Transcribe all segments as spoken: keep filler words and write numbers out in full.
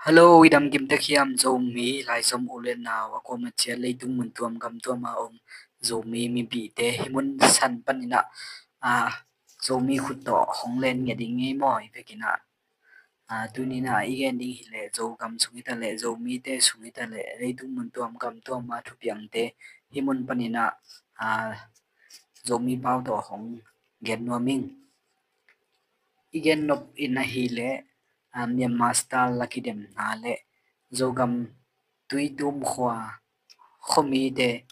Hello, i dam kim tek hiam? Zomi laizom u le nau a kuama ciat leitung mun tuam gam tuam a om Zomi mipite hih mun san panin ah, a, Zomi khut tawh hong len ngiat ding ngei maw? I vekin ah, a, tuni in ah i gen ding hileh Zogam sung hi ta leh, Zomite sung hi ta leh, leitung mun tuam gam tuam a thupiangte hih mun panin ah, a, Zomi pau tawh hong gen nuam ing. I gen nop in ahileh, a, Myanmar Star la kidemna le Zogam Tuitum khua khuamite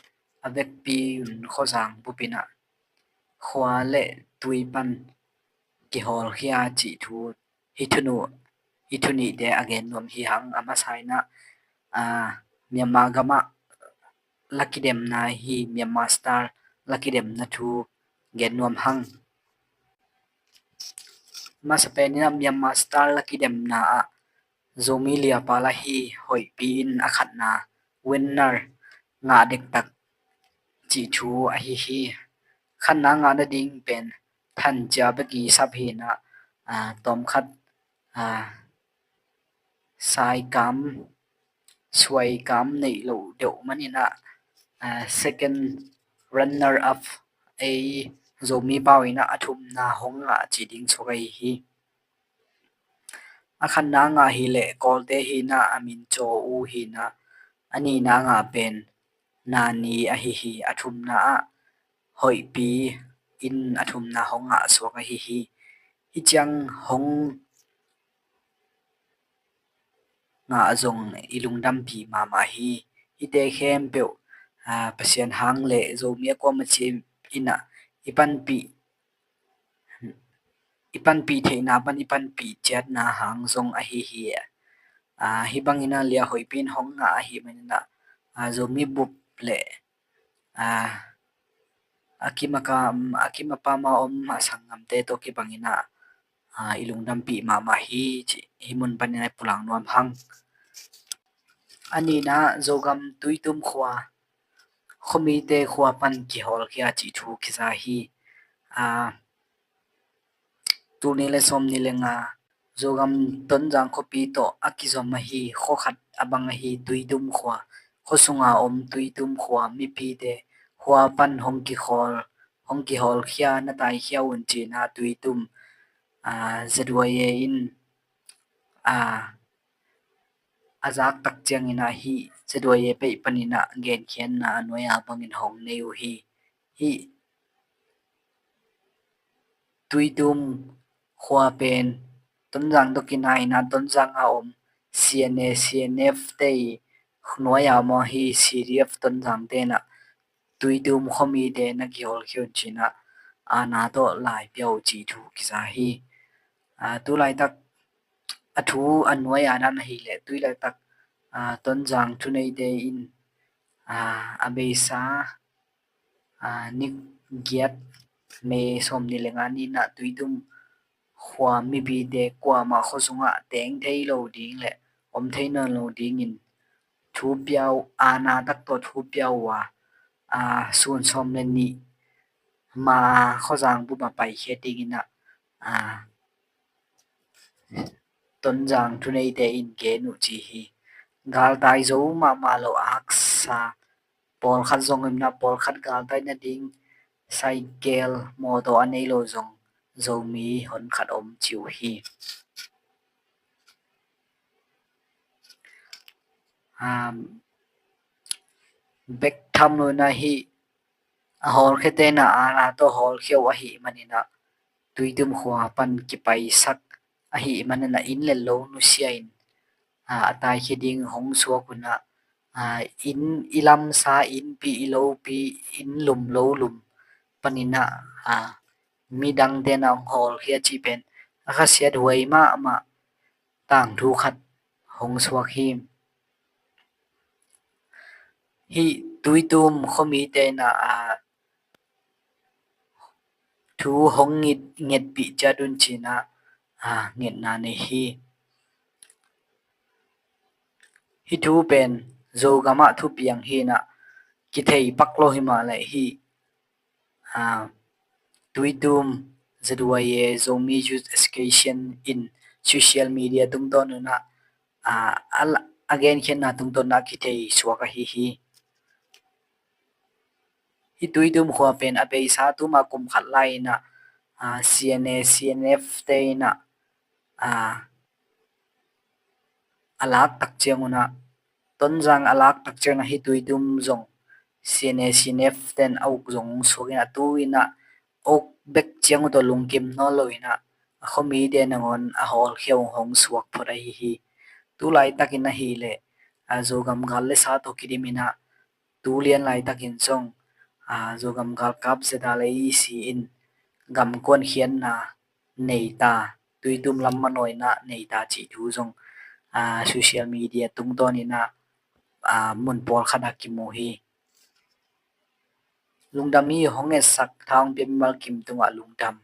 a vekpi un khuazang bupin ah khua le tui pan kihawlkhia cih thu, hih thu nu, hih thu nihte a gen nuam hi hang. A masa in ah, a, Myanmar gamah la kidemna hi, Myanmar Star la kidemna thu gen nuam hang. Masa pen in ah Myanmar Star la kidemna ah Zomi liapa la hi hoihpi in a khatna winner ngah dektak cih thu ahi hi. Khatna ngah nading pen thancia bek i sap hi in ah, a, tawmkhat, a, saikam, suaikam neih loh deuh manin ah, a, second runner up ei Zomi pau in ah a thumna hong ngah cih ding suak ahi hi. A khatna ngah hileh Kawlte hi in ah a min Caw U hi in ah, a nihna ngah pen Nani ahi hi. A thumna ah hoihpi in a thumna hong ngah suak ahi hi. Hih ciang hong ngah zong i lungdampih mahmah hi. Hihte khempeuh, a, Pasian hang le Zomi a kuama ciat in ah i panpih, i panpih theihna pan i panpih ciatna hang zong ahi hi. A, hih bangin ah lia hoihpi in hong ngah ahih manin ah, a, Zomi bup le, a, a kim a pam, a kim a pam a om a sanggamte tawh kibangin ah, a, i lungdampih mahmah hi cih hih mun panin ah i pulak nuam hang. A nihna Zogam Tuitum khua khuamite khua pan kihawlkhia cih thu kiza hi. A, tul nih le sawmnih le nga Zogam Tonzang khuapi tawh a kizom ahi khua khat a bang ahi Tuitum khua, khua sunga om Tuitum khua mipite khua pan hong kihawl, hong kihawlkhia na taikhia un ci-in ah Tuitum, a, Z Y A in, a, a zak tak ciangin ah hih Z Y A page panin ah genkhiatna a nuai-a bangin hong nei uh hi. Hih Tuitum khua pen Tonzang tawh kinai-in ah Tonzang a om C N A, C N F te i nuai-a maw, hih C D F Tonzangte in ah Tuitum khuamite na kihawlkhia un ci-in ah aana tawh lai pia uh cih thu kiza hi. A, tu laitak a thu a nuai-a dan ahileh tu laitak, a, Tonzang thuneite in, a, a beisa, a, ni giat, May sawmnih le nga ni-in ah Tuitum khua mipite kuamah khua sungah teng thei lo ding le om thei nawn lo dingin thu pia uh, aana tak tawh thu pia uh a, a, sun sawm le nih ma khuazang bup ah paikhia dingin ah, a, Tonzang thuneite in gen uh ci hi. Galtai zo mahmah lo a haksa pawlkhat zong om in ah, pawlkhat galtai nading cycle, mawtaw a nei lo zong Zomi honkhat om ci uh hi. Um, bek tham lo in ah hih a hawlkhiate in ah aana tawh hawlkhia uh ahih manin ah Tuitum khua pan kipaisak ahih manin ah inn le lo nusia in, a, a taikhia ding hong suak un ah, a, inn, i lamsa innpi, i lopi, inn lum lo lum panin ah, a, midangte in ah hong hawlkhia cih pen a khasiathuai mahmah tangthu khat hong suak hi. Hih Tuitum khuamite in ah, a, thu hong nget, ngetpih ciat un ci-in ah, a, ngetna nei hi. Hih thu pen Zogam ah thupiang hi in ah kithei pak lo hi mah leh hih, a, Tuitum Z Y A, Zomi Youth Association in social media tungtawn un ah, a, a genkhiatna tungtawn ah kithei suak ahi hi. Hih Tuidum khua pen a beisa tuma kum khat lai-in ah, CNA, CNF te in ah, a lak tak ciangun ah, Tonzang a lak tak ciangun ah hih Tuidum zong CNA, CNF ten a uk zong suak in ah, tu-in ah a uk bek ciang uh tawh lungkim nawn lo-in ah, a khuamite nangawn a hawlkhia uh hong suak phot ahi hi. Tu laitakin ahih leh, a, Zogam gal le sa tawh kidim in ah, tu lian laitakin zong, a, Zogam galkap ZRA EC in gam kuankhiatna nei ta, Tuidum lam manawh in ah nei ta cih thu zong, a, social media tungtawnin ah, a, mun pawlkhat ah kimu hi. Lungdam hi. Hong etsak, tha hong pia mimal kim tungah lungdam.